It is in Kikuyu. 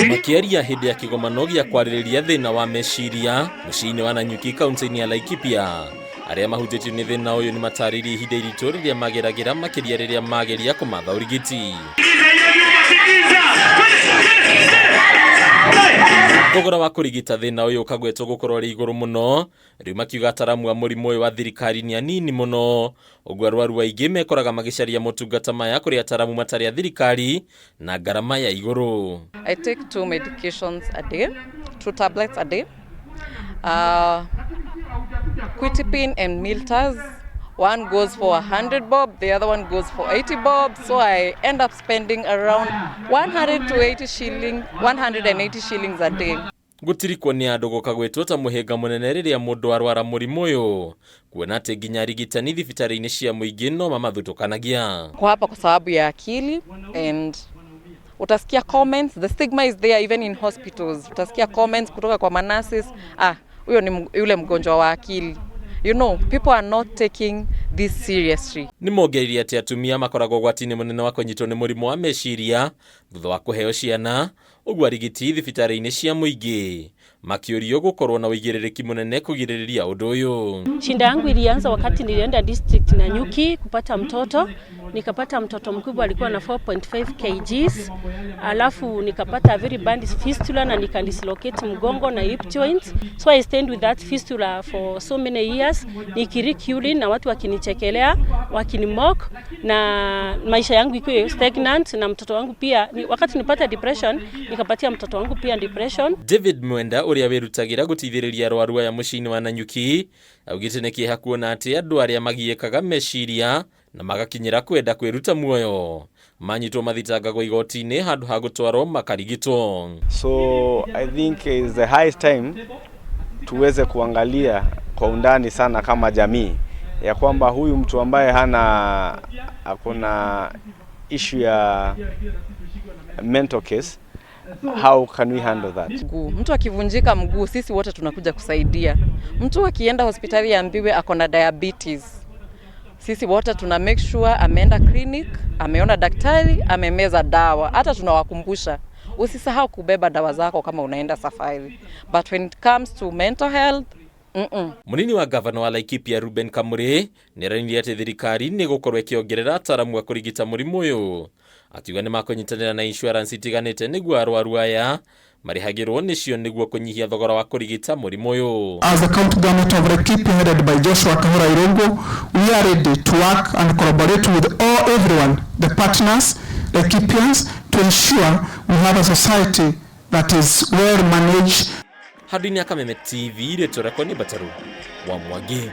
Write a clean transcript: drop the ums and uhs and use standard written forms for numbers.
Makĩaria hĩndĩ ya kĩgomano gĩa kwarĩrĩria thĩna wa meciria mũciĩ-inĩ wa Nanyuki kaunti-inĩ ya Laikipia, arĩa mahutĩtio nĩ thĩna ũyũ nĩ matarĩirie ihinda iritũ rĩrĩa mageragĩra, makĩria rĩrĩa mageria kũmatha ũrigiti. Thogora wa kũrigita thĩna ũyũ ũkagwetwo gũkorwo ũrĩ igũrũ mũno. Rĩu makiuga ataramu a mũrimũ ũyũ wa thirikari nĩ anini mũno, ũguo arwaru aingĩ mekoraga magĩcaria motungata maya kũrĩ ataramu matarĩ a thirikari na ngarama ya igũrũ. I take two medications a day, two tablets a day. Quetiapine and Miltaz. One goes for 100 bob, the other one goes for 80 bob. So I end up spending around 100 to 80 shilling, 180 shillings a day. Gũtirikwo nĩ andũ gũkagwetwo ta mũhĩnga mũnene rĩrĩa mũndũ arwara mũrimũ ũyũ, kuona atĩ nginya arigitani thibitarĩ-inĩ cia mũingĩ no mamathutũkanagia. Kwa hapa kwa sababu ya akili, and utasikia comments, the stigma is there even in hospitals. Utasikia comments kutoka kwa manurses, "Ah, huyo ni yule mgonjwa wa akili." People are not taking this seriously. Nĩ mongereire atĩ atumia makoragwo ũgwati-inĩ mũnene wa kũnyitwo nĩ mũrimũ wa meciria thutha wa kũheo ciana, ũguo arigiti thibitarĩ-inĩ cia mũingĩ makĩũrio gũkorwo na ũigĩrĩrĩki mũnene kũgirĩrĩria ũndũ ũyũ. Shinda yangu ilianza wakati nilienda district Nanyuki kupata mtoto. Nikapata mtoto mkubwa alikuwa na 4.5 kgs, alafu nikapata very bad fistula na nikadislocate mgongo na hip joint. So I stayed with that fistula for so many years, nikileak urine na watu wakinichekelea, wakinimock, na maisha yangu ikuwe stagnant, na mtoto wangu pia wakati nipata depression, nikapatia mtoto wangu pia depression. David Mwenda ũrĩa wĩrutagĩra gũteithĩrĩria arwaru aya mũciĩ-inĩ wa Nanyuki augĩte nĩ kĩeha kuona atĩ andũ arĩa magiĩkaga meciria na magakinyĩra kwenda kwĩruta muoyo manyitwo mathitangagwo igoti-inĩ handũ ha gũtwarwo makarigitwo. So I think is the highest time tuweze kuangalia kwa undani sana kama jamii ya kwamba huyu mtu ambaye hana akona issue ya mental case, how can we handle that? Mguu. Mtu akivunjika mguu, sisi wote tunakuja kusaidia. Mtu akienda hospitali ambiwe ako na diabetes, sisi wote tuna make sure ameenda clinic, ameona daktari, amemeza dawa. Hata tunawakumbusha, usisahau kubeba dawa zako kama unaenda safari. But when it comes to mental health, Munini wa gavana wa Laikipia Ruben Kamuri nĩ aranĩirie atĩ thirikari nĩ gũkorwo ĩkĩongerera ataramu a kũrigita mũrimũ ũyũ, akiuga nĩ makũnyitanĩra na insurance itiganĩte nĩguo arwaru aya marĩhagĩrwo nĩcio nĩguo kũnyihia thogora wa kũrigita mũrimũ ũyũ. As the county government of Laikipia, headed by Joshua Kahura Irungu, we are ready to work and collaborate with all everyone, the partners, Laikipians, to ensure we have a society that is well managed. Handũ-inĩ ya Kameme TV, rĩtwa rĩakwa nĩ Mbataru wa Mwangi.